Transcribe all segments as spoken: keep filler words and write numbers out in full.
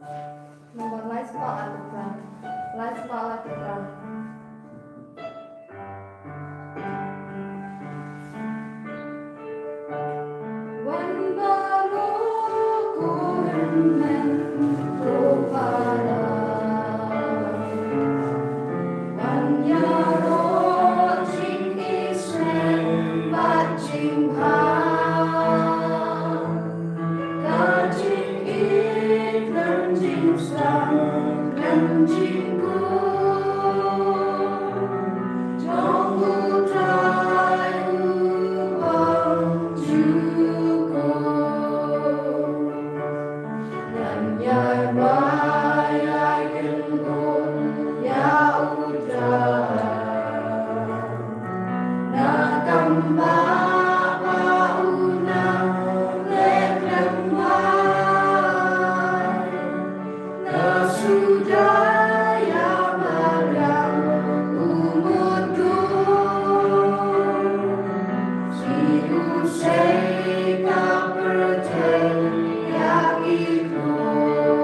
Number lai spah ar phra. Lai spah ar phra. Wan baroh ko hynmen ko para. Wan ïaroh jingisynei bad jingbha. Ka jingïeit khlem jingsdang khlem jingkut jong U Trai uba jukut. Ngan ïaid ba ïaid kynhun ïa U Trai. Na kam ba ba u nang leh khlem wai. Na suda ïa mariang u mutdur. Shi u sei ka pyrthei ïa ki khlur.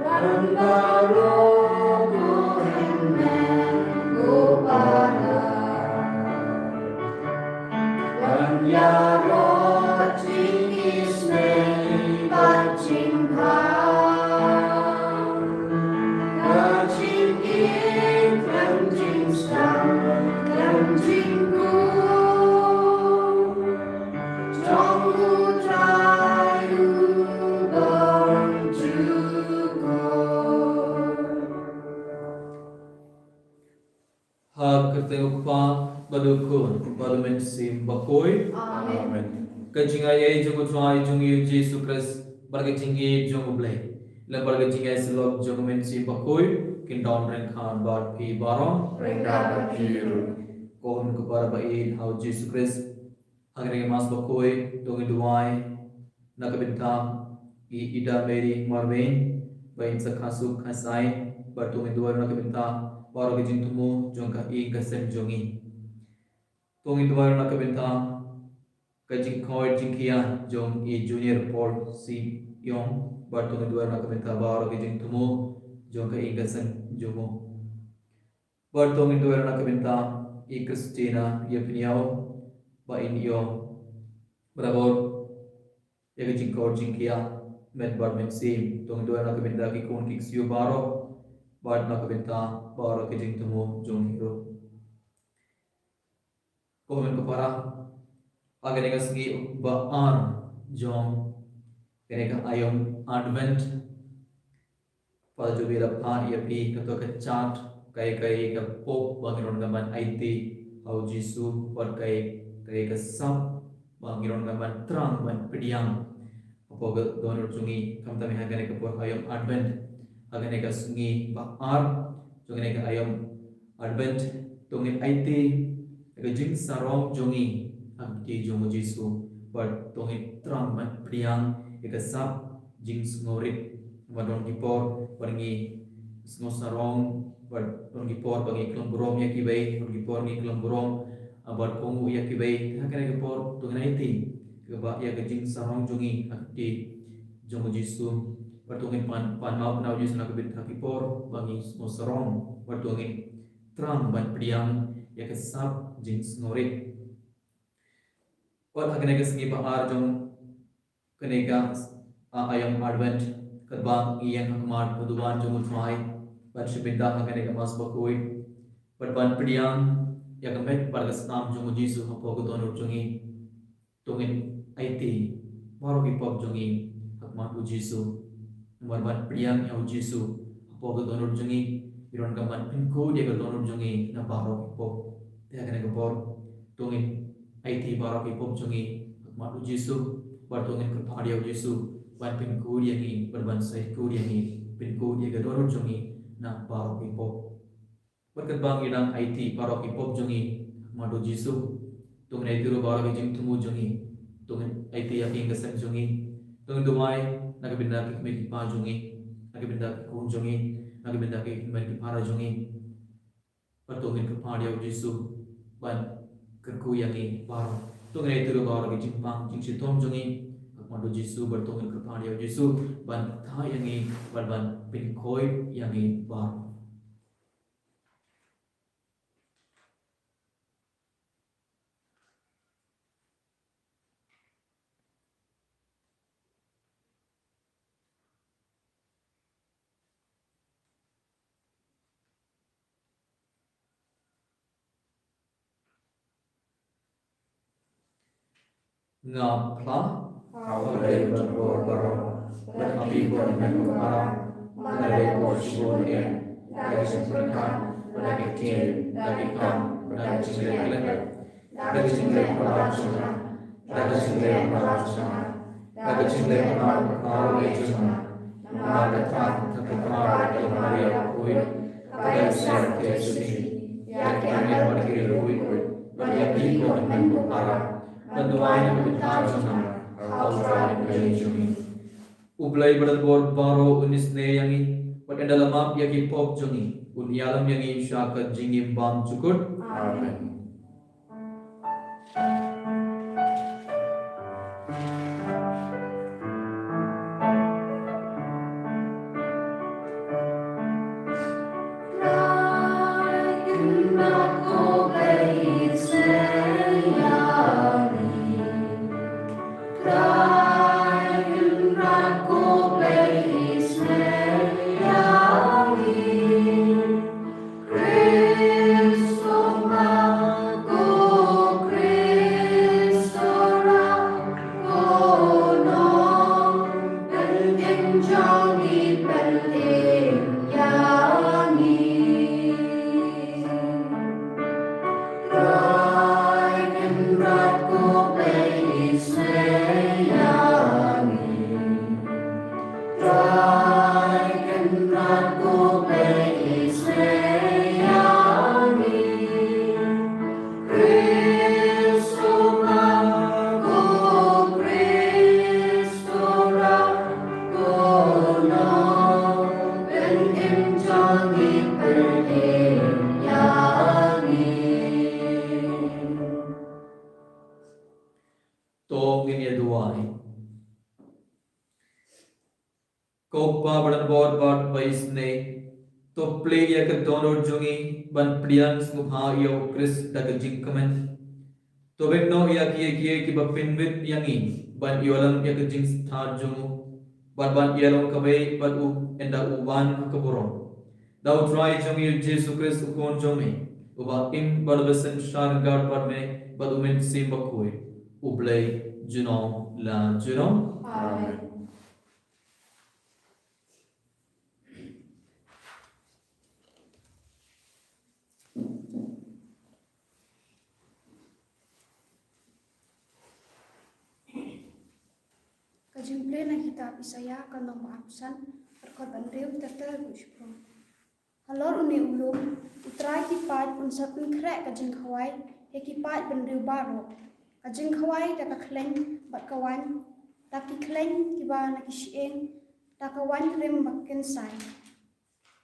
Wan baroh ko hynmen ko para. Wan ïaroh jingisynei bad jingbha. Ka jingïeit khlem jingsdang khlem jingkut jong U Trai uba jukut. Ha ka kyrteng U Kpa bad U Khun bad U Mynsiem Bakhuid. Amen. Ka jingaiei jong U Trai jong ngi U Jisu Khrist bad ka jingïeit jong U Blei lem bad ka jingïasyllok jong U Mynsiem Bakhuid kin don ryngkat bad phi baroh. Ryngkat bad phi ruh. Ko hynmen ko para ba ïeit ha U Jisu Khrist. Ha kane ka Mass bakhuid to ngin duwai na ka bynta i Ida Mary Marwein ba in sa kha suk kha saiñ, bad to ngin duwai na ka bynta baroh ki jingthmu jong ka ïing ka sem jong ngi. To ngin duwai na ka bynta ka jingkhoit jingkhiah jong i Junior Paul Syiong, bad to ngin duwai na ka bynta baroh ki jingthmu jong ka ïing ka sem jong u. Bad to ngin duwai na ka bynta i Christina Ïapynïaw ba in ïoh barabor ïa ka jingkhoit jingkhiah met bad mynsiem. To ngin duwai na ka bynta ki khun ki ksiew baroh bad na ka bynta baroh ki jingthmu jong ngi ruh. Ko hynmen ko para, ha kane ka sngi ba ar jong kane ka aïom Advent, Father Joby la phah ïa phi kato ka chart, kaei kaei ka pop ba ngin ron kam ban aiti ha U Jisu, bad kaei kaei ka sap ba ngin ron kam ban trang ban pdiang hapoh ka dohnud jong ngi. Khamtam ha kane ka por aïom Advent, ha kane ka sngi ba ar jong kane ka aïom Advent, to ngin aiti ïa ka jingsarong jong ngi ha ka kti jong U Jisu, bad to ngin trang ban pdiang ïa ka sap jingsngewrit. Ba don ki por ba ngi sngewsarong, ba don ki por ba ngi khlem burom ïa kiwei, don ki por ngi khlem burom, ah, bad kohnguh ïa kiwei. Ha kane ka por to ngin aiti kaba ïa ka jingsarong jong ngi ha ka kti jong U Jisu, bad to ngin pan, pan map na U Jisu na ka bynta ki por ba ngi sngewsarong, bad to ngin trang ban pdiang ïa ka sap jingsngewrit. Bad ha kane ka sngi ba ar jong kane ka, ah, aïom Advent, katba ngi ïeng ha khmat ka duwan jong U Trai ban shim bynta ha kane ka Mass bakhuid, bad ban pdiang ïa ka met bad ka snam jong U Jisu hapoh ka dohnud jong ngi. To ngin aiti baroh ki pop jong ngi ha khmat U Jisu. Namar ban pdiang ïa U Jisu hapoh ka dohnud jong ngi, ngi donkam ban pynkhuid ïa ka dohnud jong ngi na baroh ki pop. Te ha kane ka por to ngin aiti baroh ki pop jong ngi ha khmat U Jisu, bad to ngin kyrpad ïa U Jisu ban pynkhuid ïa ngi, bad ban sait khuid ïa ngi, pynkhuid ïa ka dohnud jong ngi na baroh ki pop. Bad katba ngi dang aiti baroh ki pop jong ngi ha khmat U Jisu, to ngin aiti ruh baroh ki jingthmu jong ngi. To ngin aiti ïa ka ïing ka sem jong ngi. To ngin duwai na ka bynta ki kmie ki kpa jong ngi, na ka bynta ki khun jong ngi, na ka bynta ki kmie ki para jong ngi. Bad to ngin kyrpad ïa U Jisu ban kyrkhu ïa ngi baroh. To ngin aiti ruh baroh ki jingpang jingshitom jong ngi ha Mano Jisu, ba to ngin kyrpad ïa u Jisu ban ktah ïa ngi bad ban pynkhuid ïa ngi baroh. Nga phla. Ha U Blei uba bor baroh, bad ha phi ko hynmen ko para, nga la leh baroh shibun eh, da ka jingpyrkhat, da ka ktien, da ka kam, da ka jingleh khlem, da ka jingleh palat jong nga, da ka jingleh palat jong nga, da ka jingleh palat jong nga, namar kata ka kyrpad ïa ka Maria bakhuid, ka dei sha ka jingïasyrdoh ïa ki angel bad ki riewkhuid, bad ïa phi ko hynmen ko para, ban duwai na ka bynta jong nga ha U Trai Blei jong ngi. U Blei ba don bor baroh un isynei ïa ngi, bad ynda la map ïa ki pop jong ngi, un ïalam ïa ngi sha ka jingim bymjukut. Amen. To ngin ïa duwai. Ko Pa ba don bor bad ba isynei, to plie ïa ka dohnud jong ngi ban pdiang sngewbha ïa u Khrist da ka jingkmen. To beh noh ïa kiei kiei kiba pynbit ïa ngi ban ïoh lem ïa ka jingstad jong u, bad ban ïalong kawei bad u ynda u wan ha ka burom. Da U Trai jong ngi U Jisu Khrist U Khun jong me, uba im bad uba synshar ryngkat bad me bad U Mynsiem Bakhuid, U Blei junom la junom. Amen. Ka jingpule na kitab Isaïah ka lynnong ba arphew san, ka dkhot ba hynriew ter ter haduh shiphew. Halor une u lum, U Trai ki paid un sa pynkhreh ka jingkhawai ïa ki paid bynriew baroh. Ka jingkhawai da ka khleiñ bad ka waiñ, da ki khleiñ kiba na ki shyieng, da ka waiñ rim ba kynsai.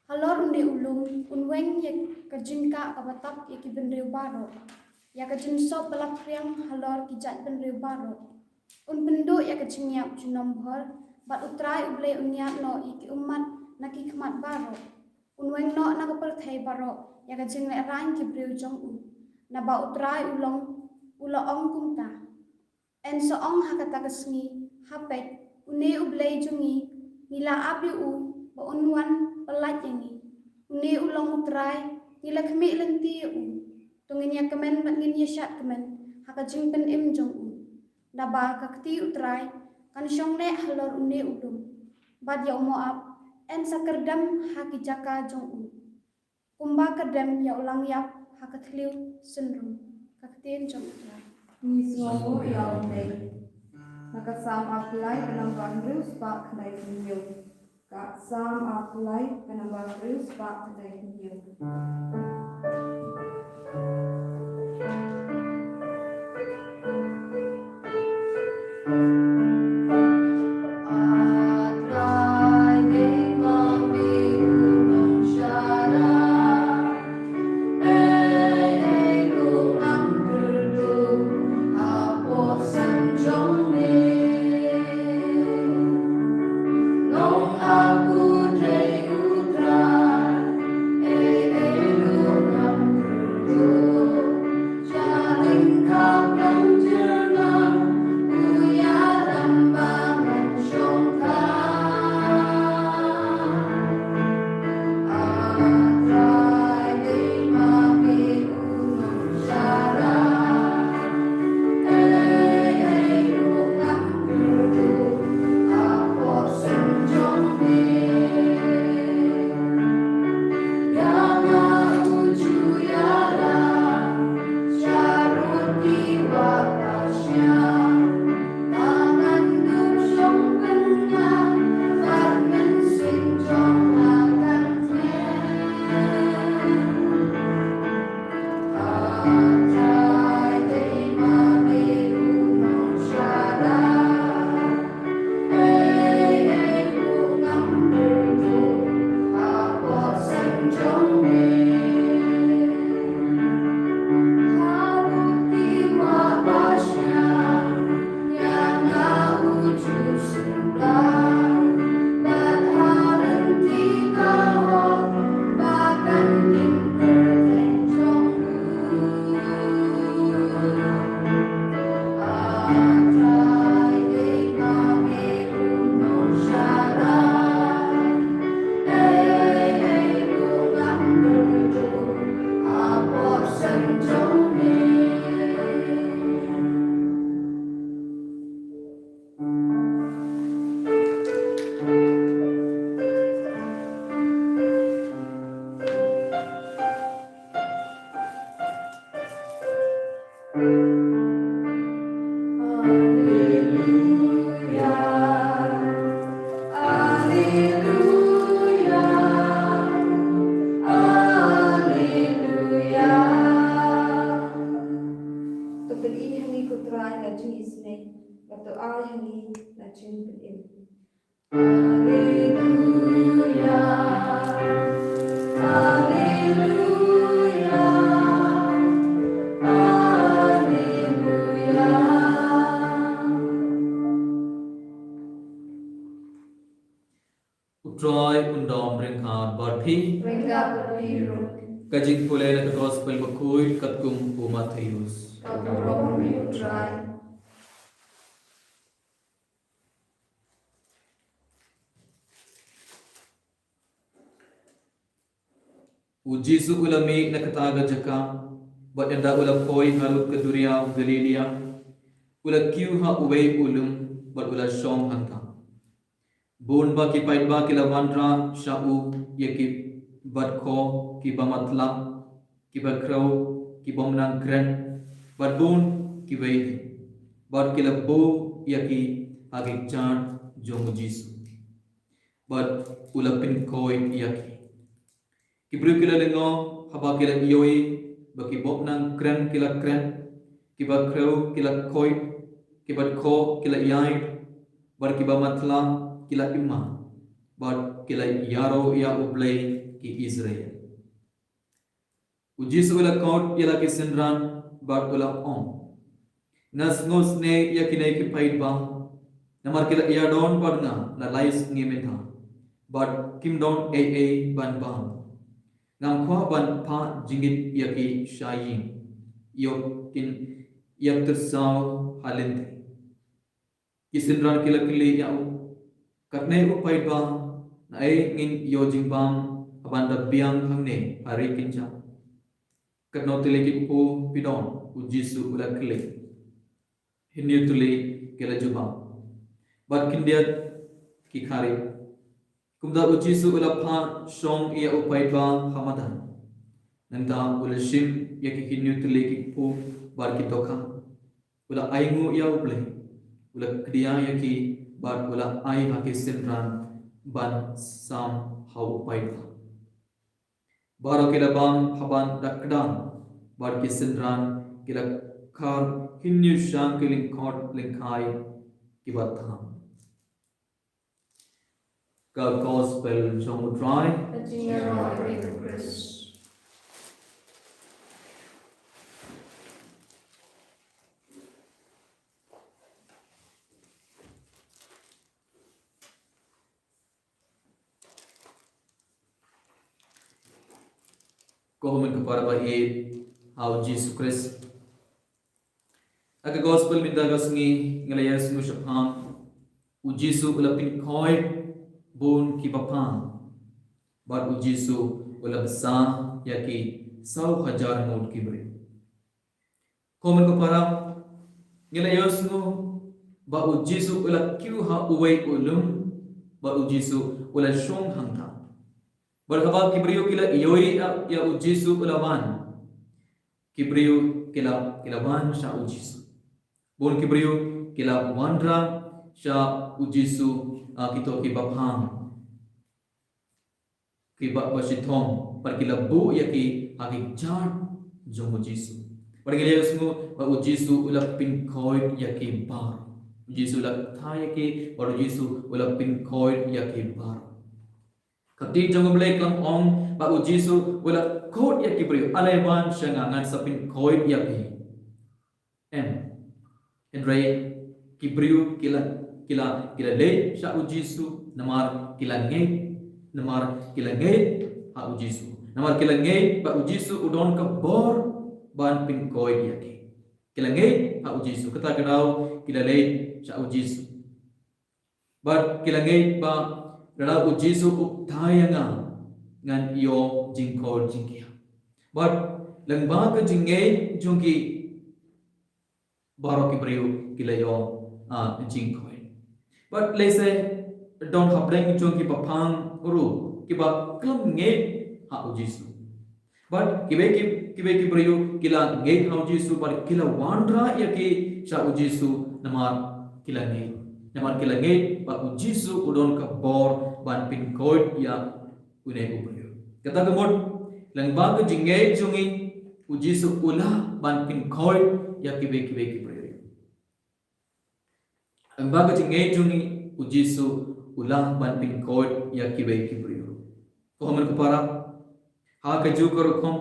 Halor une u lum, un weng ïa ka jingkah kaba tap ïa ki bynriew baroh, ïa ka jingsop ba la phriang halor ki jaid bynriew baroh. Un pynduh ïa ka jingïap junom bhor, bad U Trai U Blei un ïaid noh ïa ki ummat na ki khmat baroh. Un weng noh na ka pyrthei baroh ïa ka jinglehrain ki briew jong u. Naba U Trai u long, u la ong kumta. Yn sa ong ha kata ka sngi, ha peit, une U Blei jong ngi, ngi la ap ïa u ba un wan pyllait ïa ngi. Une u long U Trai, ngi la khmih lynti ïa u. To ngin ïakmen bad ngin ïashad kmen ha ka jingpynim jong u. Naba ka kti U Trai kan shong neh halor une u lum, bad ïa u Moab yn sa kyrdem ha ki jaka jong u, kumba kyrdem ïa u langïap ha ka thliew synrum. Ka ktien jong U Trai. Ngi sngewnguh ïa U Blei. Na ka Salm arphew lai, ka namba hynriew spah khyndai phew hynñiew. Ka Salm arphew lai, ka namba hynriew spah khyndai phew hynñiew. Ngi la jin pynim. Alleluia, alleluia, alleluia. U Trai un dom ryngkat bad phi. Ryngkat bad phi ruh. Ka jingpule na ka Gospel bakhuid katkum u Mathaios. Ka burom ïa u Trai. U Jisu u la mih na kata ka jaka, bad ynda u la poi halor ka duriaw Galilea, u la kiew ha uwei u lum, bad u la shong hangta. Bun ba ki paidbah ki la wanrah sha u, ïa ki badkhoh, ki bamatlah, ki bakhrew, ki bym nang kren, bad bun kiwei de. Bad ki la buh ïa ki ha ki kjat jong u Jisu, bad u la pynkoit ïa ki. Ki briew ki la lyngngoh haba ki la ïohi ba ki bym nang kren ki la kren, ki bakhrew ki la khoit, ki badkhoh ki la ïaid, bad ki bamatlah ki la imat, bad ki la ïaroh ïa U Blei ki Israel. U Jisu u la kut ïa la ki synran bad u la ong, nga sngewsynei ïa kine ki paidbah, namar ki la ïadon bad nga la lai sngi mynta, bad kim don ei ei ban bam. Ngam kwah ban phah jingit ïa ki sha ïing, ïoh kin ïap tyrsaw ha lynti. Ki synran ki la kylli ïa u, katne u paidbah, naei ngin ïoh jingbam haba da biang hangne ha ri kynjah? Katno tylli ki kpu phi don? U Jisu u la kylli. Hynñiew tylli, ki la jubab. Bad khyndiat ki khari. Kumta u Jisu u la phah shong ïa u paidbah ha madan. Nangta u la shim ïa ki hynñiew tylli ki kpu bad ki dohkha. U la ainguh ïa U Blei, u la kdiah ïa ki, bad u la ai ha ki synran ban sam ha u paidbah. Baroh ki la bam ha madan da kdang, bad ki synran ki la khar hynñiew shang ki lyngkhot lyngkhai kiba tham. Ka Gospel jong U Trai. Ka jingïaroh ïa U Khrist. Ko hynmen ko para ba ïeit ha U Jisu Khrist. Ha ka Gospel mynta ka sngi ngi la ïasngew shaphang, U Jisu u la pynkhoit bun kiba phang, bad U Jisu u la bsa ïa ki saw hajar ngut ki briew. Ko hynmen ko para, ngi la ïohsngew ba U Jisu u la kiew ha uwei u lum, bad U Jisu u la shong hangta. Bad haba ki briew ki la ïohi ïa, ïa U Jisu u la wan, ki briew ki la, ki la wan sha U Jisu. Bun ki briew ki la wanrah sha U Jisu, ah, kito kiba phang, kiba, ba shitom, bad ki la buh ïa ki ha ki kjat jong U Jisu. Bad ngi la ïohsngew ba U Jisu u la pynkhoit ïa ki baroh. U Jisu u la kta ïa ki, bad U Jisu u la pynkhoit ïa ki baroh. Ka ktien jong U Blei ka la ong ba U Jisu u la kut ïa ki briew, ale wan sha nga, ngan sa pynkhoit ïa phi. Em. Hynrei ki briew ki la, ki la, ki la leit sha U Jisu namar ki la ngeit, namar ki la ngeit ha U Jisu. Namar ki la ngeit ba U Jisu u don ka bor ban pynkhoit ïa ki. Ki la ngeit ha U Jisu, kata ka daw ki la leit sha U Jisu. Bad ki la ngeit ba lada U Jisu u kta ïa nga, ngan ïoh jingkhuid jingkhiah. Bad lyngba ka jingngeit jong ki, baroh ki briew ki la ïoh, ah, jingkhuid. Bad lehse don hapdeng jong kiba phang ruh kiba khlem ngeit ha U Jisu. Bad kiwei ki, kiwei ki briew ki la ngeit ha U Jisu, bad ki la wanrah ïa ki sha U Jisu namar ki la ngeit. Namar ki la ngeit ba U Jisu u don ka bor ban pynkhuid ïa une u briew. Kata ka mut, lyngba ka jingngeit jong ngi, U Jisu u lah ban pynkhuid ïa kiwei kiwei ki briew. Lyngba ka jingngeit jong ngi, u Jisu u lah ban pynkhuid ïa kiwei ki briew. Ko hynmen ko para, ha kajuh ka rukom,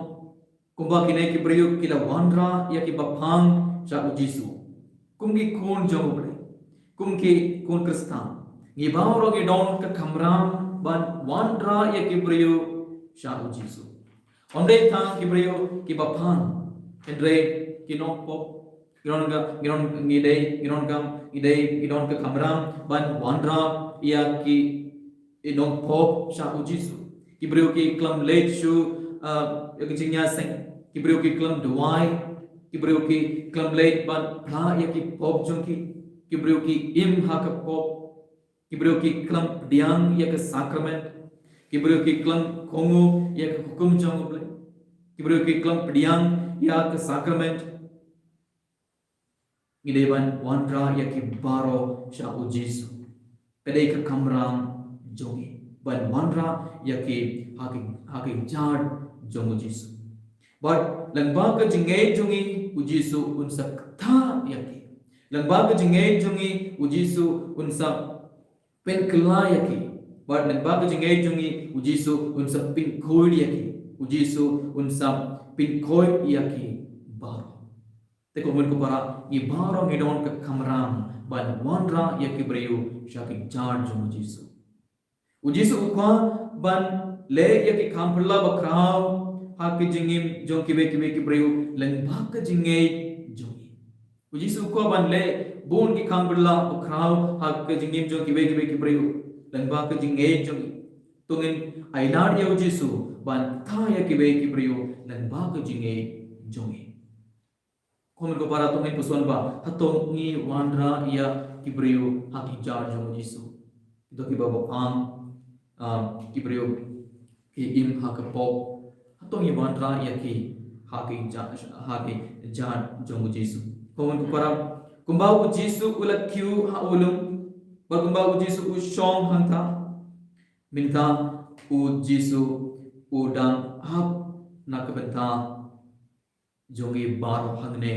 kumba kine ki briew ki la wanrah ïa ki baphang sha u Jisu. Kum ki khun jong u Blei, kum ki khun Khristan, ngi baroh ngi don ka kamram ban wanrah ïa ki briew sha u Jisu. Ym dei tang ki briew ki baphang, hynrei ki nongpop. Ngi don ka, ngi don, ngi dei, ngi don ka, ngi dei, ngi don ka kamram ban wanrah ïa ki, ki nongpop sha u Jisu. Ki briew ki khlem leit shu, ah, ïa ka jingïaseng. Ki briew ki khlem duwai. Ki briew ki khlem leit ban phla ïa ki pop jong ki. Ki briew ki im ha ka pop. Ki briew ki khlem pdiang ïa ka sakrament. Ki briew ki khlem kohnguh ïa ka hukum jong u Blei. Ki briew ki khlem pdiang ïa ka sakrament. Ngi dei ban wanrah ïa ki baroh sha u Jisu. Ka dei ka kamram jong ngi ban wanrah ïa ki ha ki, ha ki jar jong u Jisu. Bad lyngba ka jingngeit jong ngi, u Jisu un sa ktah ïa ki. Lyngba ka jingngeit jong ngi, u Jisu un sa pynkylla ïa ki. Bad lyngba ka jingngeit jong ngi, u Jisu un sa pynkhuid ïa ki. U Jisu un sa pynkhuid ïa ki baroh. Te ko hynmen ko para, ngi baroh ngi don ka kamram ban wanrah ïa ki briew sha ki jar jong u Jisu. U Jisu u kwah ban leh ïa ki kam phylla bakhraw ha ki jingim jong kiwei kiwei ki briew lyngba ka jingngeit jong ngi. U Jisu u kwah ban leh bun ki kam phylla bakhraw ha ki jingim jong kiwei kiwei ki briew lyngba ka jingngeit jong ngi. To ngin ailad ïa u Jisu ban ktah ïa kiwei ki briew lyngba ka jingngeit jong ngi. Ko hynmen ko para, to ngin puson ba hato ngi wanrah ïa ki briew ha ki jar jong u Jisu. Kito kiba baphang, ah, ki briew ki im ha ka pop. Hato ngi wanrah ïa ki ha ki jar, ha ki jar jong u Jisu. Ko hynmen ko para, kumba u Jisu u la kiew ha u lum, bad kumba u Jisu u shong hangta, mynta u Jisu u dang ap na ka bynta jong ngi baroh hangne,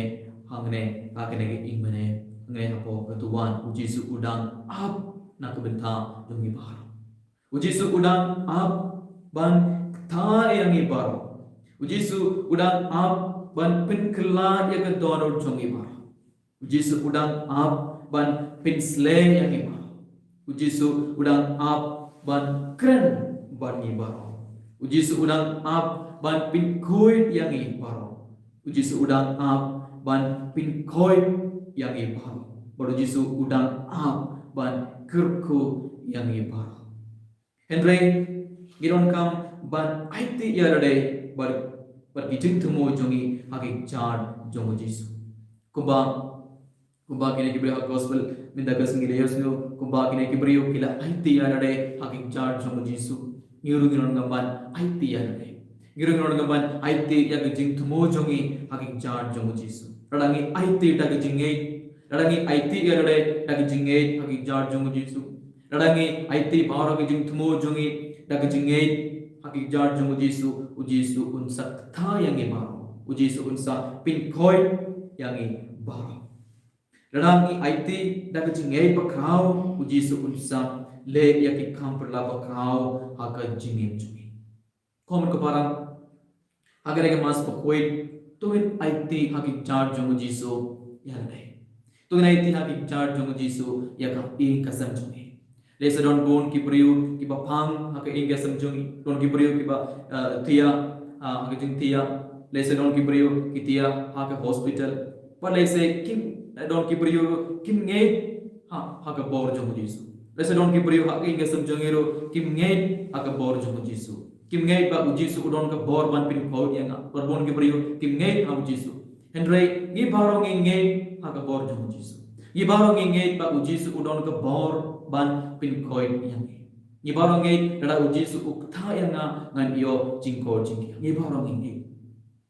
hangne ha kane ka ïing mane, hangne hapoh ka duwan, u Jisu u dang ap na ka bynta jong ngi baroh. U Jisu u dang ap ban ktah ïa ngi baroh. U Jisu u dang ap ban pynkylla ïa ka dohnud jong ngi baroh. U Jisu u dang ap ban pynsleh ïa ngi baroh. U Jisu u dang ap ban kren bad ngi baroh. U Jisu u dang ap ban pynkhuid ïa ngi baroh. U Jisu u dang ap ban pynkhuid ïa ngi baroh. Bad u Jisu u dang ap ban kyrkhu ïa ngi baroh. Hynrei ngi donkam ban aiti ïa lade bad, bad ki jingthmu jong ngi ha ki jar jong u Jisu. Kumba, kumba kine ki briew ha gospel mynta ka sngi, la ïohsngew kumba kine ki briew ki la aiti ïa lade ha ki jar jong u Jisu. Ngi ruh ngi donkam ban aiti ïa lade. Ngi ruh ngi donkam ban aiti ïa ki jingthmu jong ngi ha ki jar jong u Jisu. Lada ngi aiti da ka jingngeit, lada ngi aiti ïa lade da ka jingngeit ha ki jar jong u Jisu. Lada ngi aiti baroh ki jingthmu jong ngi da ka jingngeit ha ki jar jong u Jisu, u Jisu un sa ktah ïa ngi baroh. U Jisu un sa pynkhuid ïa ngi baroh. Lada ngi aiti da ka jingngeit bakhraw, u Jisu un sa leh ïa ki kam phylla bakhraw ha ka jingim jong ngi. Ko hynmen ko para, ha kane ka Mass bakhuid, to ngin aiti ha ki jar jong u Jisu ïa lade. To ngin aiti ha ki jar jong u Jisu ïa ka ïing ka sem jong ngi. Lehse don bun ki briew kiba phang ha ka ïing ka sem jong ngi. Don ki briew kiba, eh, thiah, ah, ha ka jingthiah. Lehse don ki briew ki thiah ha ka hospital. Bad lehse kim, eh, don ki briew kim ngeit ha, ha ka bor jong u Jisu. Lehse don ki briew ha ka ïing ka sem jong ngi ruh kim ngeit ha ka bor jong u Jisu. Kim ngeit ba u Jisu u don ka bor ban pynkhuid ïa nga. Bad bun ki briew kim ngeit ha u Jisu. Hynrei ngi baroh ngi ngeit ha ka bor jong u Jisu. Ngi baroh ngi ngeit ba u Jisu u don ka bor ban pynkhuid ïa ngi. Ngi baroh ngeit lada u Jisu u ktah ïa nga, ngan ïoh jingkhuid jingkiar. Ngi baroh ngi ngeit.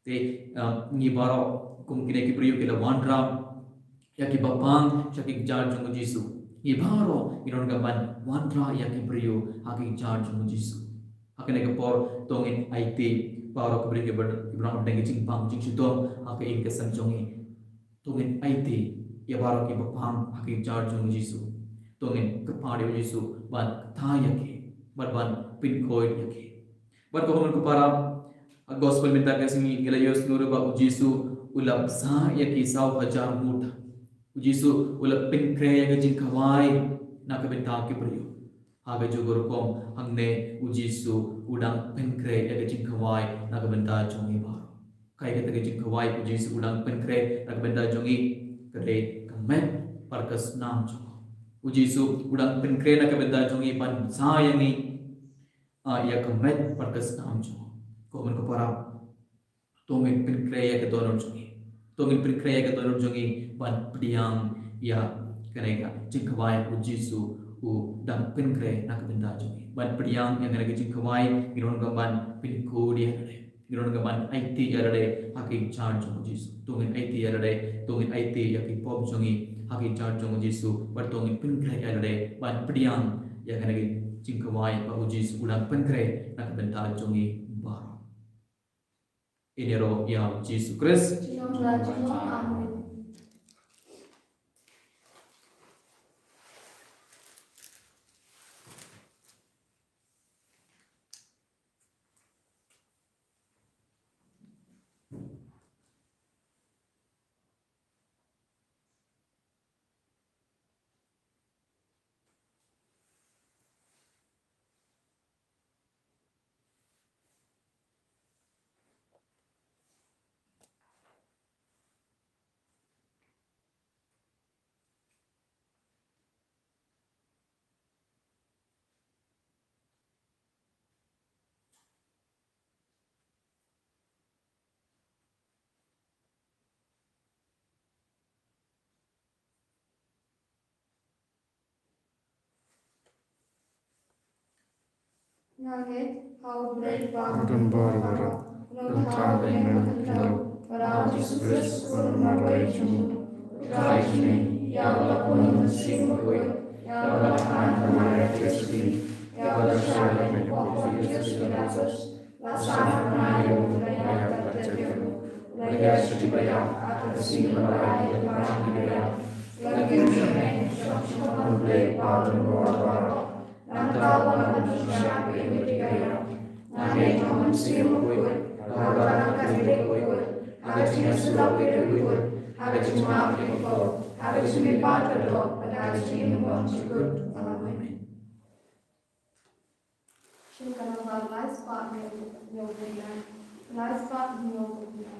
Te, um, ngi baroh kum kine ki briew ki la wanrah ïa ki baphang sha ki jar jong u Jisu. Ngi baroh ngi donkam ban wanrah ïa ki briew ha ki jar jong u Jisu. Ha kane ka por to ngin aiti baroh ki briew kiba, kiba nang hapdeng ki jingpang jingshitom ha ka ïing ka sem jong ngi. To ngin aiti ïa baroh kiba pang ha ki jingjar jong u Jisu. To ngin kyrpad ïa u Jisu ban kta ïa ki, ban ban pynkhuid ïa ki. Bad ko hynmen ko para, ha gospel mynta ka sngi ngi la ïohsngew ruh ba u Jisu u la bsa ïa ki saw hajar ngut. U Jisu u la pynkhreh ïa ka jingkhawai na ka bynta ki briew. Ha kajuh ka rukom hangne u Jisu u dang pynkhreh ïa ka jingkhawai na ka bynta jong ngi baroh. Kaei kata ka jingkhawai u Jisu u dang pynkhreh na ka bynta jong ngi? Ka dei ka met bad ka snam jong u. U Jisu u dang pynkhreh na ka bynta jong ngi ban bsa ïa ngi, ah, ïa ka met bad ka snam jong u. Ko hynmen ko para, to ngin pynkhreh ïa ka dohnud jong ngi. To ngin pynkhreh ïa ka dohnud jong ngi ban pdiang ïa kane ka jingkhawai u Jisu u dang pynkhreh na ka bynta jong ngi. Ban pdiang ïa kane ka jingkhawai, ngi donkam ban pynkhuid ïa lade. Ngi donkam ban aiti ïa lade ha ki jingjar jong u Jisu. To ngin aiti ïa lade, to ngin aiti ïa ki pop jong ngi ha ki jingjar jong u Jisu. Bad to ngin pynkhreh ïa lade ban pdiang ïa kane ka jingkhawai ba u Jisu u dang pynkhreh na ka bynta jong ngi baroh. Ïaroh ïa u Jisu Khrist. Amen. Nga ngeit ha U Blei Kpa badonbor baroh, U Nongthaw ba ïaineh khyndew, bad ha U Jisu Khrist U Khun U Marwei jong U Trai jong ngi, ïa U la pun U Mynsiem Bakhuid, ïa U la khan na ka bynta U Jisu, ïa U la shah leit na ka por U Jisu Khrist, la sah na ka bynta U Blei, la ïap bad la tep ïa U, la ïaid sha ki baïap, ha ka sngi ba lai ïa ki balang ki baïap, la kiew sha U Blei, sha U Blei Kpa badonbor baroh. Nangta U la wan ban pynshai bad U Blei. Nga ngeit ha U Mynsiem Bakhuid, ha ka jingïasyllok bakhuid, ha ka jingmap kaba kordor, ha ka jingmihpat ka doh, bad ha ka jingim babymjukut. Amen. Sha ka namba lai spah hynñiew phew lai. Lai spah hynñiew phew lai.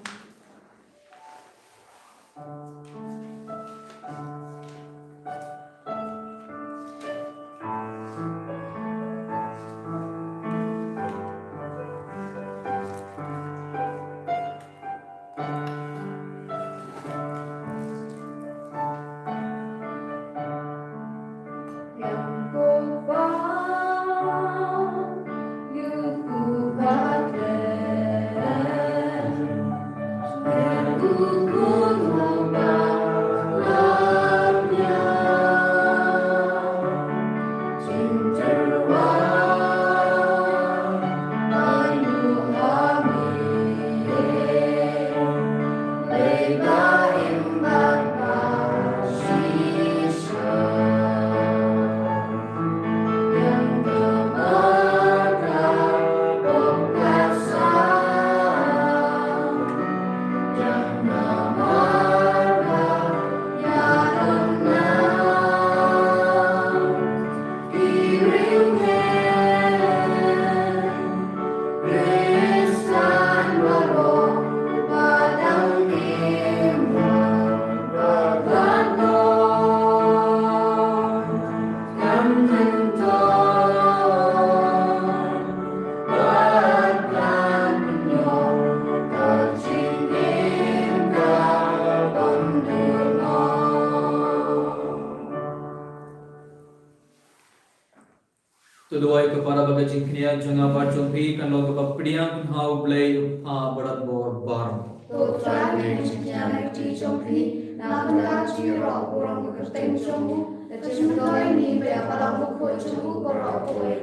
To duwai ko para ba ka jingkñia jong nga bad jong phi kan long kaba pdiang ha U Blei U Kpa badonbor baroh. To Trai, ngi kñia na ka kti jong phi, na ka bynta ka jingïaroh burom ka kyrteng jong u, da ka jingmyntoi ngi pdiang ïa ka balang bakhuid jong u baroh kawei.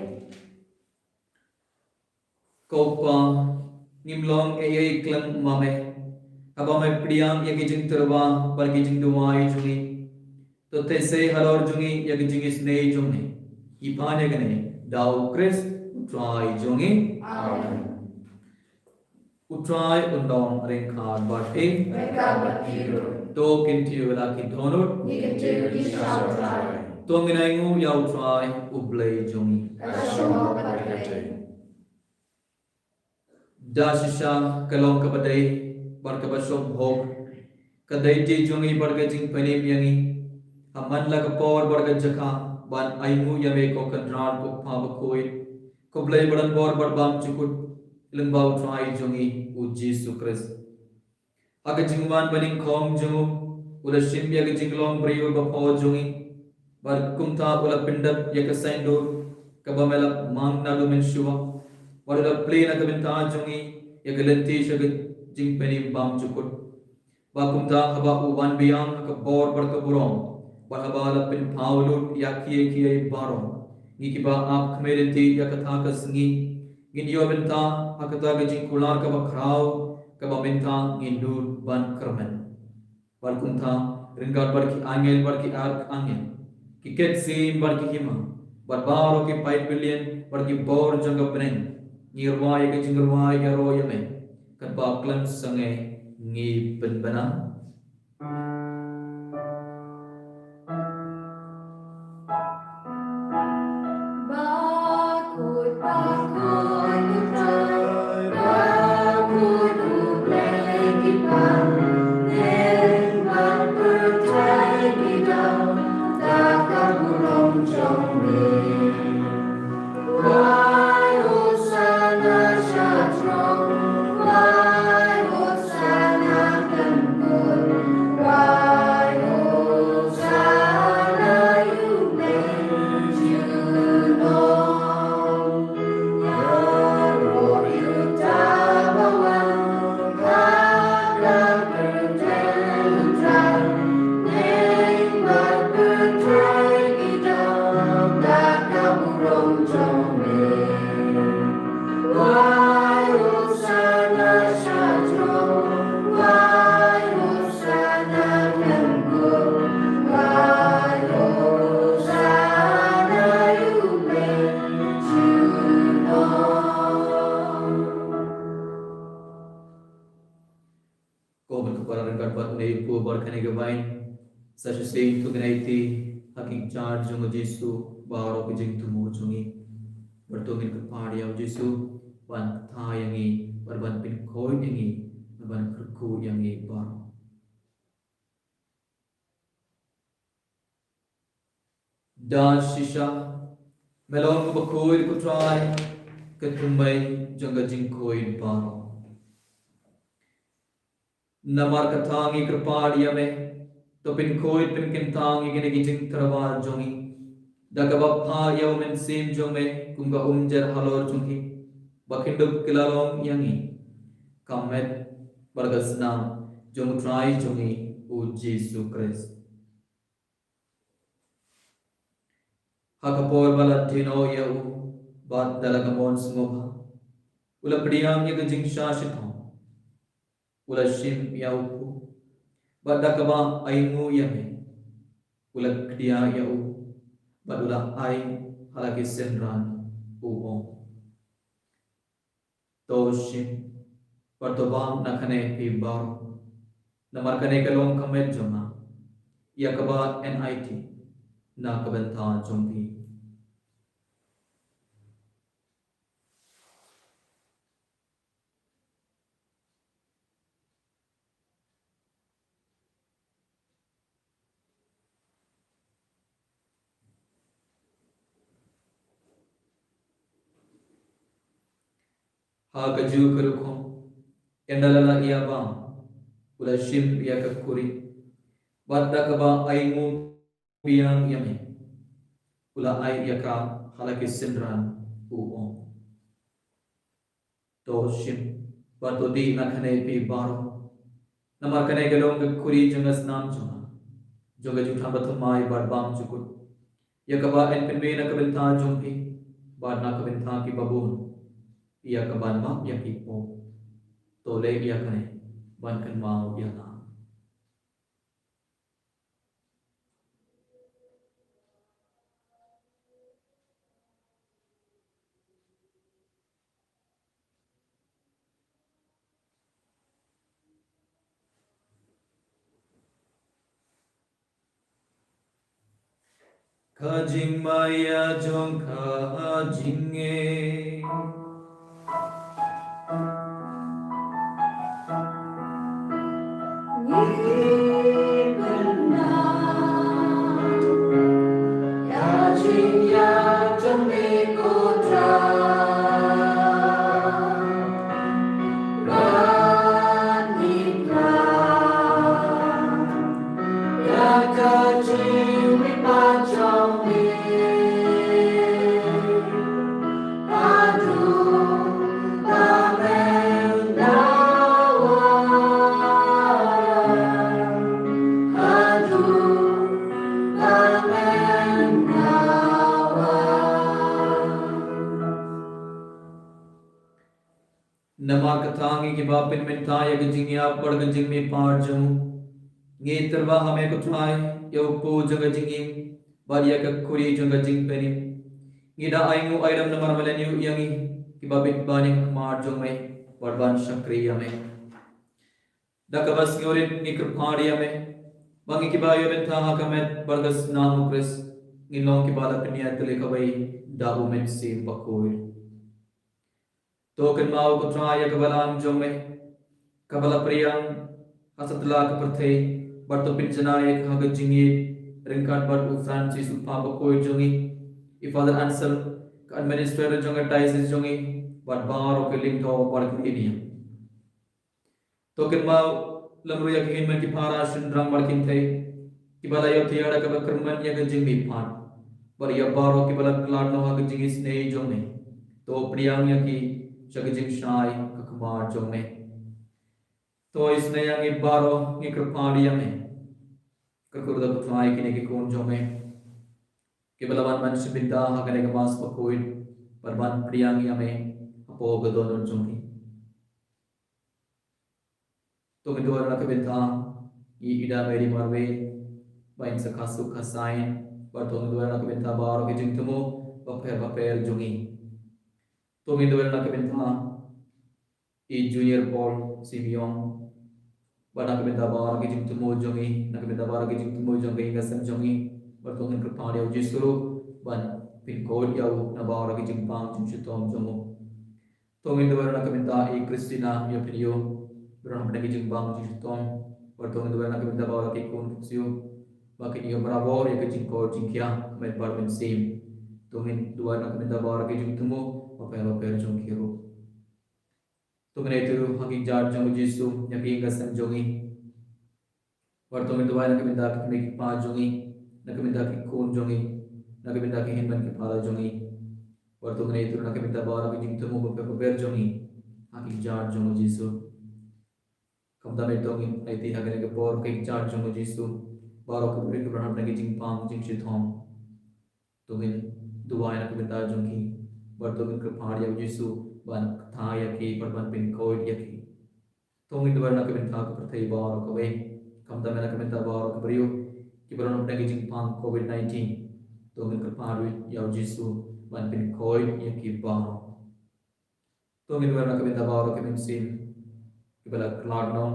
Ko Kpa, ngim long ei ei khlem ma me. Haba me pdiang ïa ki jingtyrwa bad ki jingduwai jong ngi, to theh sei halor jong ngi ïa ki jingisynei jong me. Ngi pan ïa kane da U Khrist U Trai jong ngi. Amen. U Trai un don ryngkat bad phi. Ryngkat bad phi ruh. To kyntiew la ki dohnud. Ngi kyntiew ïa ki sha U Trai. To ngin ainguh ïa U Trai U Blei jong ngi. Ka shong bad ka dei. Da shisha ka long kaba dei bad kaba shong bha, ka dei jong ngi bad ka jingpynim ïa ngi ha man la ka por bad ka jaka ban ainguh ïa me ko Kynrad ko Kpa bakhuid, ko Blei ba don bor bad bymjukut, lyngba U Trai jong ngi U Jisu Khrist. Ha ka jingwan banyngkong jong u, u la shim ïa ka jinglong briew bapher jong ngi. Bad kumta u la pyndep ïa ka saiñdur kaba me la mang naduh mynshuwa. Bad u la plie na ka bynta jong ngi ïa ka lynti sha ka jingpynim bymjukut. Bad kumta haba u wan biang ha ka bor bad ka burom, bad haba la pynpaw lut ïa kiei kiei baroh, ngi kiba ap kmie lynti ïa kata ka sngi, ngin ïoh bynta ha kata ka jingkular kaba khraw, kaba mynta ngin nud ban kyrmen. Bad kumta, ryngkat bad ki angel bad ki arkangel, ki ketsien bad ki hima, bad baroh ki paid byllian bad ki bor jong ka bneng, ngi rwai ïa ka jingrwai ïaroh ïa me, katba khlem sangeh ngi pynbna. Bakhuid, bakhuid U Trai, bakhuid U Blei ki paidbah, ïing bad pyrthei ki dap da ka burom jong me. Wai Hosanna sha throne, wai Hosanna khlem kut, wai Hosanna ïa U Blei junom. Ïaroh ïa uta ba wan ha ka kyrteng U Trai, ïing bad pyrthei ki dap da ka burom jong me. Wai Hosanna sha throne, wai Hosanna khlem kut, wai Hosanna ïa U Blei junom. Ko ban kpar ryngkat bad une u kpu bad kane ka vine, sa shisien to ngin aiti ha ki kjat jong U Jisu baroh ki jingthmu jong ngi. Bad to ngin kyrpad ïa U Jisu ban kta ïa ngi, bad ban pynkhuid ïa ngi, bad ban kyrkhu ïa ngi baroh. Da shisha, me long kaba khuid ko Trai, ka thymmei jong ka jingkhuid baroh. Namar kata ngi kyrpad ïa me, to pynkhuid pynkyntang ïa kine ki jingtyrwa jong ngi, da kaba phah ïa U Mynsiem jong me kum ka umjer halor jong ki, ba kin dup kylla long ïa ngi ka met bad ka snam jong U Trai jong ngi U Jisu Khrist. Ha ka por ba la die noh ïa u, bad da la ka mon sngewbha, u la pdiang ïa ka jingshah shitom, u la shim ïa u kpu, bad da kaba ainguh ïa me, u la kdiah ïa u, bad u la ai ha la ki synran, u ong: To shim, bad to bam na kane phi baroh. Namar kane ka long ka met jong nga, ïa kaba yn aiti na ka bynta jong phi. Ha kajuh ka rukom, ynda la lah ïa bam, u la shim ïa ka khuri, bad da kaba ainguh biang ïa me, u la ai ïa ka ha la ki synran, u ong: To shim, bad to dih na kane phi baroh. Namar kane ka long ka khuri jong ka snam jong nga, jong ka jutang bathymmai bad bymjukut, ïa kaba yn pynmih na ka bynta jong phi bad na ka bynta kiba bun, ïa kaban map ïa ki pop. To leh ïa kane ban kynmaw ïa nga. Ka jingmaïa jong ka jingngeit. Ngi pynang ïa jingïaid jong me ko Trai. Bad ngi pynang ïa ka jingmihpat jong me. Haduh ba men dawa. Haduh ba men dawa. Namar kata ngi kiba pynmynta ïa ka jingïap bad ka jingmihpat jong u, ngi tyrwa ha me ko Trai, ïa u Kpu jong ka jingim bad ïa ka Khuri jong ka jingpynim. Ngi da ai nguh ai lam namar me la ñiew ïa ngi kiba bit ban ïa ka khmat jong me bad ban shakri ïa me. Da kaba sngewrit ngi kyrpad ïa me ba ngi kiba ïoh bynta ha ka met bad ka snam u Khrist, ngin long kiba la pynïaid tylli kawei da u Mynsiem Bakhuid. To kynmaw ko Trai ïa ka balang jong me kaba la pdiang ha satlak ka pyrthei, bad to pynjanai ïa ka ha ka jingïeit ryngkat bad u Francis u Phap Bakhuid jong ngi, i Father Anselm, ka administrator jong ka diocese jong ngi, bad baroh ki lyngdoh bad ki niam. To kynmaw lem ruh ïa ki hynmen ki para shynrang bad kynthei kiba la ïohthiah da kaba kyrmen ïa ka jingmihpat, bad ïa baroh kiba la khlad noh ha ka jingisynei jong me. To pdiang ïa ki sha ka jingshai ka khmat jong me. To isynei ïa ngi baroh, ngi kyrpad ïa me. Kyrkhu da ko Trai kine ki khun jong me kiba la wan ban shim bynta ha kane ka Mass bakhuid bad ban pdiang ïa me hapoh ka dohnud jong ngi. To ngin duwai na ka bynta i Ida Mary Marwei ba in sa kha suk kha saiñ, bad to ngin duwai na ka bynta baroh ki jingthmu bapher bapher jong ngi. To ngin duwai na ka bynta i Junior Paul Simeon, bad na ka bynta baroh ki jingthmu jong ngi, na ka bynta baroh ki jingthmu jong ngi, ka sem jong ngi, bad to ngin kyrpad ïa u Jisu ruh ban pynkhuid ïa u na baroh ki jingpang jingshitom jong u. To ngin duwai na ka bynta i Christina Yopinio, ba don hapdeng ki jingpang jingshitom, bad to ngin duwai na ka bynta baroh ki khun ki ksiew ba kin ïoh barabor ïa ka jingkhuid jingkhiah met bad mynsiem. To ngin duwai na ka bynta baroh ki jingthmu bapher bapher jong ki ruh. To ngin ïathuh ha ki kjat jong u Jisu ïa ki ïing ka sem jong ngi. Bad to ngin duwai na ka bynta ki kmie ki kpa jong ngi, na ka bynta ki khun jong ngi, na ka bynta ki hynmen ki para jong ngi. Bad to ngin ïathuh na ka bynta baroh ki jingthmu bapher bapher jong ngi ha ki kjat jong u Jisu. Kumta me to ngin aiti ha kane ka por ha ki kjat jong u Jisu baroh ki briew kiba don hapdeng ki jingpang jingshitom. To ngin duwai na ka bynta jong ki, bad to ngin kyrpad ïa u Jisu ban kta ïa ki bad ban pynkhuid ïa ki. To ngin duwai na ka bynta ka pyrthei baroh kawei, kumta me na ka bynta baroh ki briew kiba don hapdeng ki jingpang covid nineteen. To ngin kyrpad ïa u Jisu ban pynkhuid ïa ki baroh. To ngin duwai na ka bynta baroh ki mynsiem kiba la khlad noh,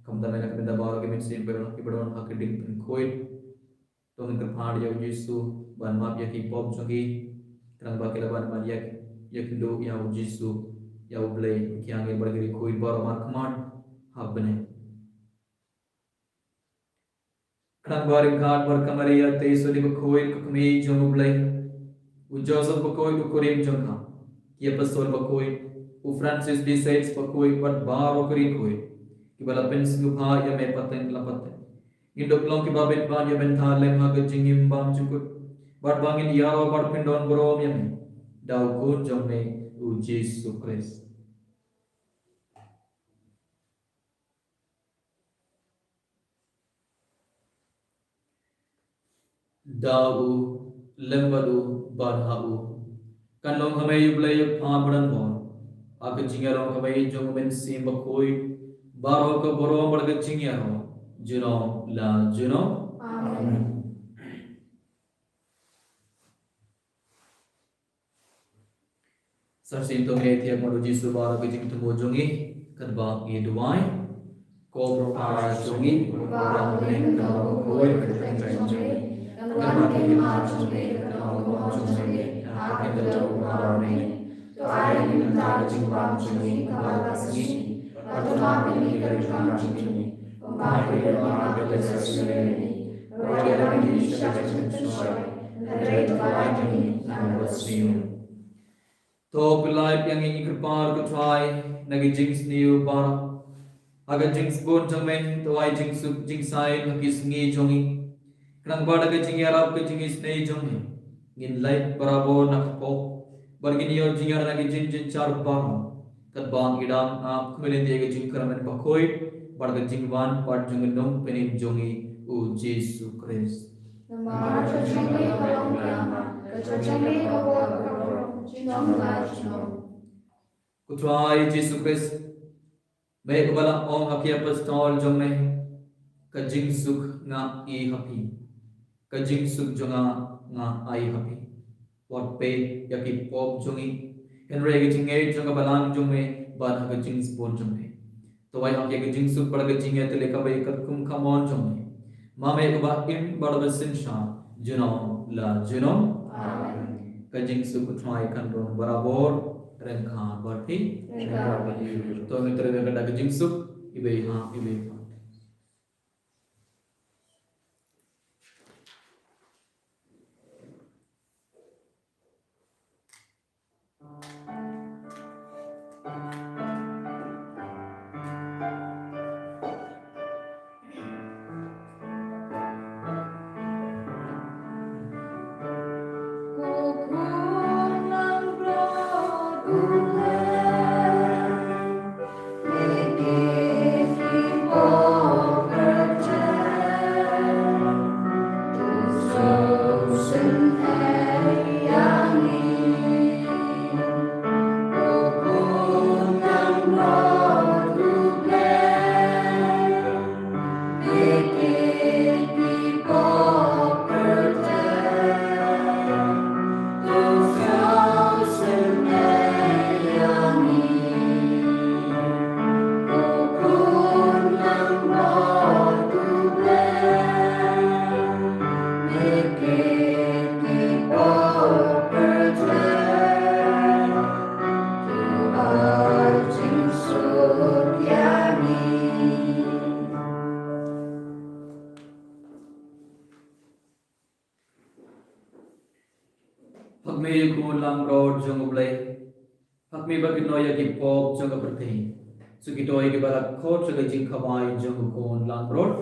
kumta me na ka bynta baroh ki mynsiem kiba don, kiba don ha ka ding pynkhuid. To ngin kyrpad ïa u Jisu ban map ïa ki pop jong ki, khnang ba ki lah ban man ïa, ïakynduh ïa u Jisu, ïa u Blei, ki angel bad ki riewkhuid baroh markhmat ha bneng. Khnang ba ryngkat bad ka Maria Theisotti bakhuid ka kmie jong u Blei, u Joseph bakhuid u kurim jong ka, ki apostol bakhuid, u Francis de Sales bakhuid bad baroh ki riewkhuid kiba la pynsngewbha ïa me pateng la pateng, ngin dup long kiba bit ban ïa bynta lem ha ka jingim bymjukut, bad ba ngin ïaroh bad pyndon burom ïa me da u Khun jong me u Jisu Khrist. Da u, lem bad u, bad ha u, kan long ha me ïa u Blei ïa u Kpa badonbor, ha ka jingïarong kawei jong u Mynsiem Bakhuid, baroh ka burom bad ka jingïaroh junom la junom. Amen. Sa shisien to ngin ïa thied bad u Jisu baroh ka jingthmu jong ngi, katba ngi duwai. Ko Kpa jong ngi, uba ha bneng, ka long bakhuid ka kyrteng jong me. Kan wan ka hima jong me, kan long ka mon jong me ha ka khyndew uba ha bneng. To ai ïa ngi mynta ka jingbam jong ngi kaba la ka sngi. Bad to map ïa ngi ka jingkam jong ngi, kumba ngi ruh ngi map ïa ki kiba sngewsih ïa ngi. Wat ïalam ngi sha ka jingpynshoi, hynrei to pynlait ïa ngi na ka sniew. To pynlait ïa ngi, ngi kyrpad ko Trai, na ki jingsniew baroh. Ha ka jingsbun jong me, to ai jingsuk jingsaiñ ha ki sngi jong ngi. Khnang ba da ka jingïarap ka jingisynei jong me, ngin lait barabor na ka pop, bad ngin ïoh jingïarap na ki jingjynjar baroh. Katba ngi dang ap kumne ïa ka jingkyrmen bakhuid, bad ka jingwan pat jong u Nongpynim jong ngi u Jisu Khrist. Namar ka jong me ka long ka, ka jong me ka burom, junom la junom. Ko Trai Jisu Khrist, me uba la ong ha ki apostol jong me, ka jingsuk nga ai ha phi, ka jingsuk jong nga nga ai ha phi. Wat peit ïa ki pop jong ngi, hynrei ïa ka jingngeit jong ka balang jong me, bad ha ka jingsbun jong me. To ai ha ki ka jingsuk bad ka jingïatylli kaba katkum ka mon jong me. Ma me uba im bad uba synshar junom la junom. Amen. Ka jingsuk ko Trai kan don barabor ryngkat bad phi. Ryngkat bad phi. To ngin trei da ka jingsuk, iwei ha iwei pat. Phak me ïa u khun langbrot jong U Blei. Phak me bad kynnoh ïa ki pop jong ka pyrthei. Sa kito ïa kiba la khot sha ka jingkhawai jong u khun langbrot.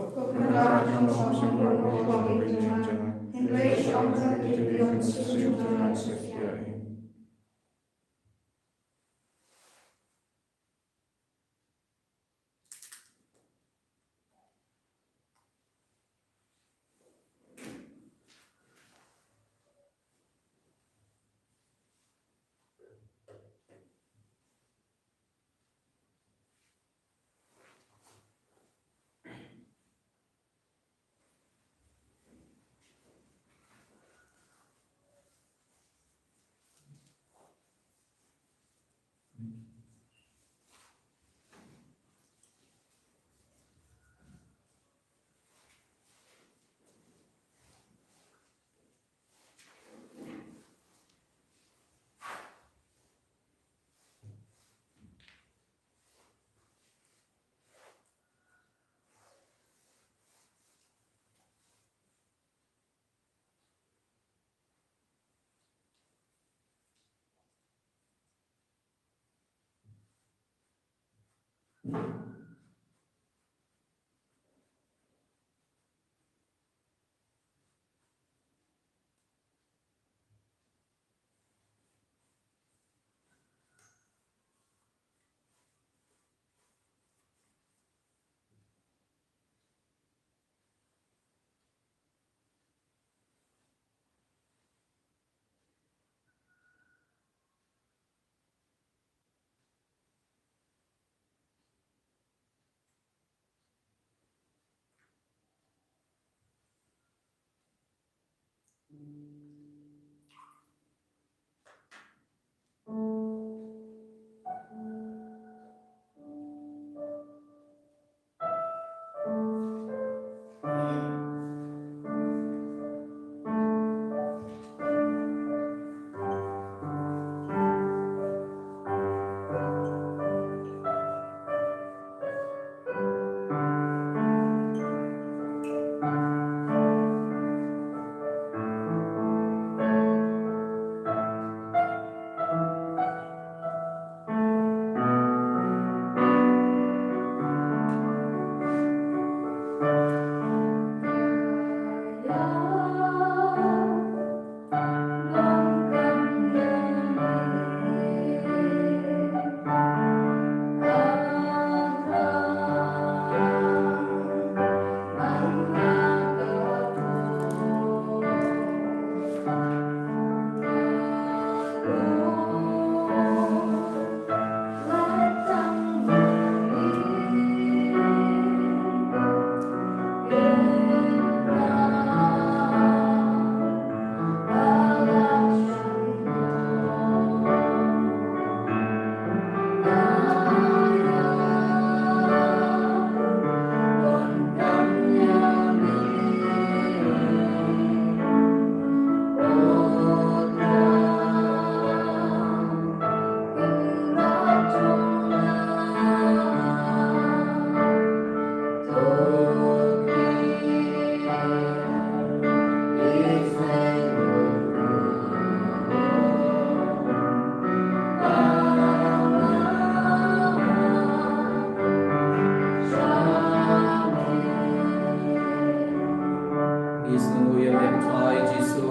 Ngi sngewnguh ïa me Trai Jisu.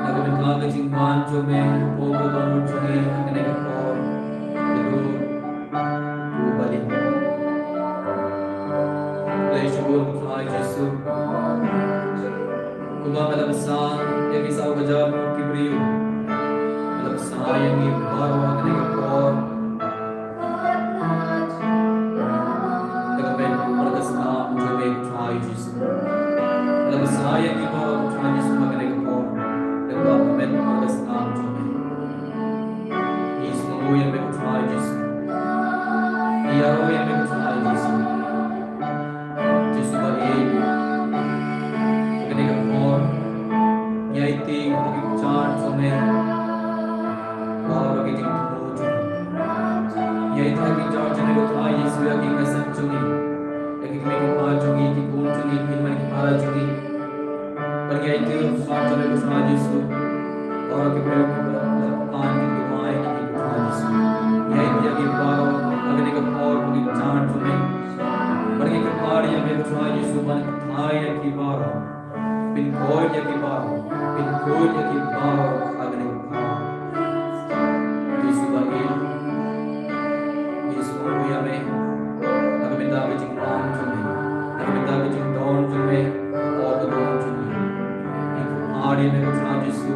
Na ka bynta ka jingwan jong me, ko ka don jong ngi ha kane ka por. Ka dur. Ko Bali. Khublei shibun Trai Jisu. Kumba me la bsa ïa ki saw hajar ki briew, me la bsa ïa ngi baroh ha kane ka por. Da ka met bad ka snam jong me Trai Jisu. Me la bsa ïa ngi baroh Trai Jisu ha kane ka por. Da ka met bad ka snam jong me. Ngi sngewnguh ïa me Trai Jisu. Ngi ïaroh ïa me Trai Jisu. Jisu ba ïeit. Ha kane ka por ngi aiti ha ki kjat jong me. Baroh ki jingthmu jong ngi. Ngi aiti ha ki kjat jong me ko Trai Jisu ïa ki ngasep jong ngi. Ïa ki kmie ki kpa jong ngi, ki khun jong ngi, ki hynmen ki para jong ngi. Bad ngi aiti ha ki kjat jong me ko Trai Jisu. Baroh ki briew kiba la pan ki duwai ha me ko Trai Jisu. Ngi aiti ïa ki baroh ha kane ka por ha ki kjat jong me. Bad ngi kyrpad ïa me ko Trai Jisu ban kynthai ïa ki baroh. Pynkoit ïa ki baroh, pynkoit ïa ki baroh ha kane ka por. Jisu ba ïeit, Jisu ba ïeit, na ka bynta ka jingwan jong me, na ka bynta ka jingdon jong me, o ka don jong me. Ngi kyrpad ïa me ko Trai Jisu,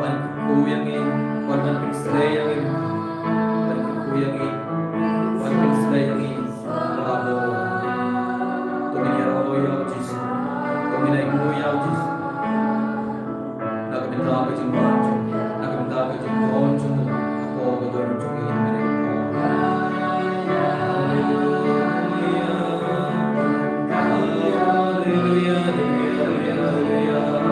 ban kyrkhu ïa ngi, ban, ban pynshlei ïa ngi, ban kyrkhu ïa ngi, ban pynshlei ïa ngi. To ngin ïaroh ïa u Jisu. To ngin ainguh ïa u Jisu. Na ka bynta ka jingwan jong u, na ka bynta ka jingdon jong u, hapoh ka dohnud jong ngi ha kane ka por. Haleluya. Haleluya, haleluya, haleluya, haleluya.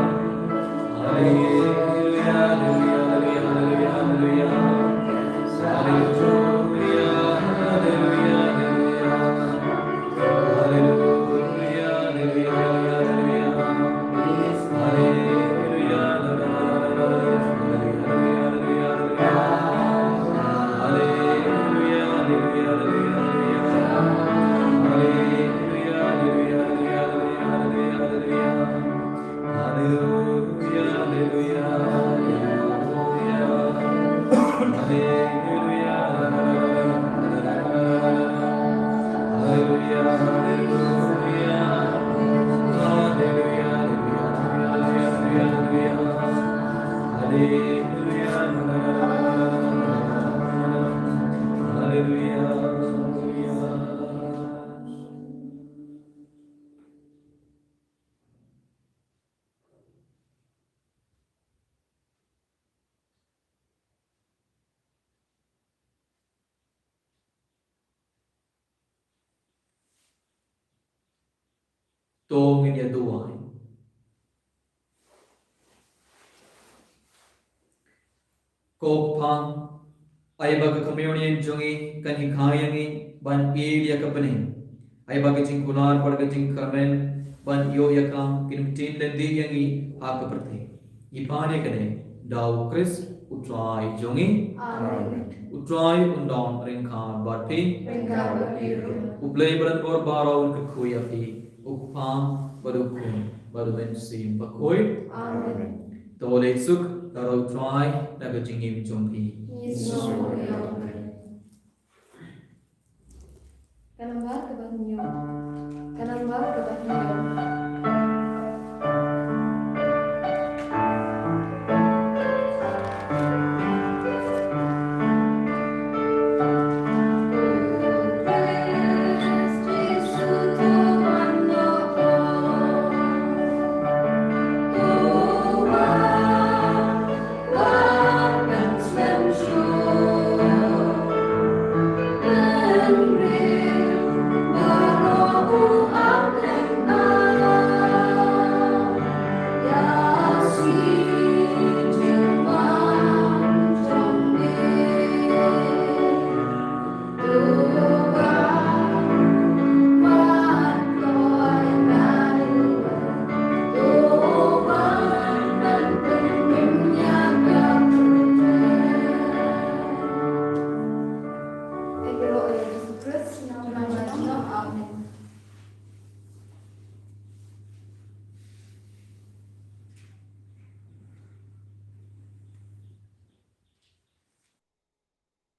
To ngin ïa duwai. Ko Kpa, ai ba ka communion jong ngi kan hikai ïa ngi ban ïeit ïa ka bneng. Ai ba ka jingkular bad ka jingkyrmen ban ïoh ïa ka kin ktien lynti ïa ngi ha ka pyrthei. Ngi pan ïa kane da U Khrist U Trai jong ngi. Amen. U Trai un don ryngkat bad phi. Ryngkat bad phi ruh. U Blei badonbor baroh un kyrkhu ïa phi. U Kpa bad U Khun bad U Mynsiem Bakhuid. Amen. To leit suk, ka roi U Trai na ka jingim jong phi.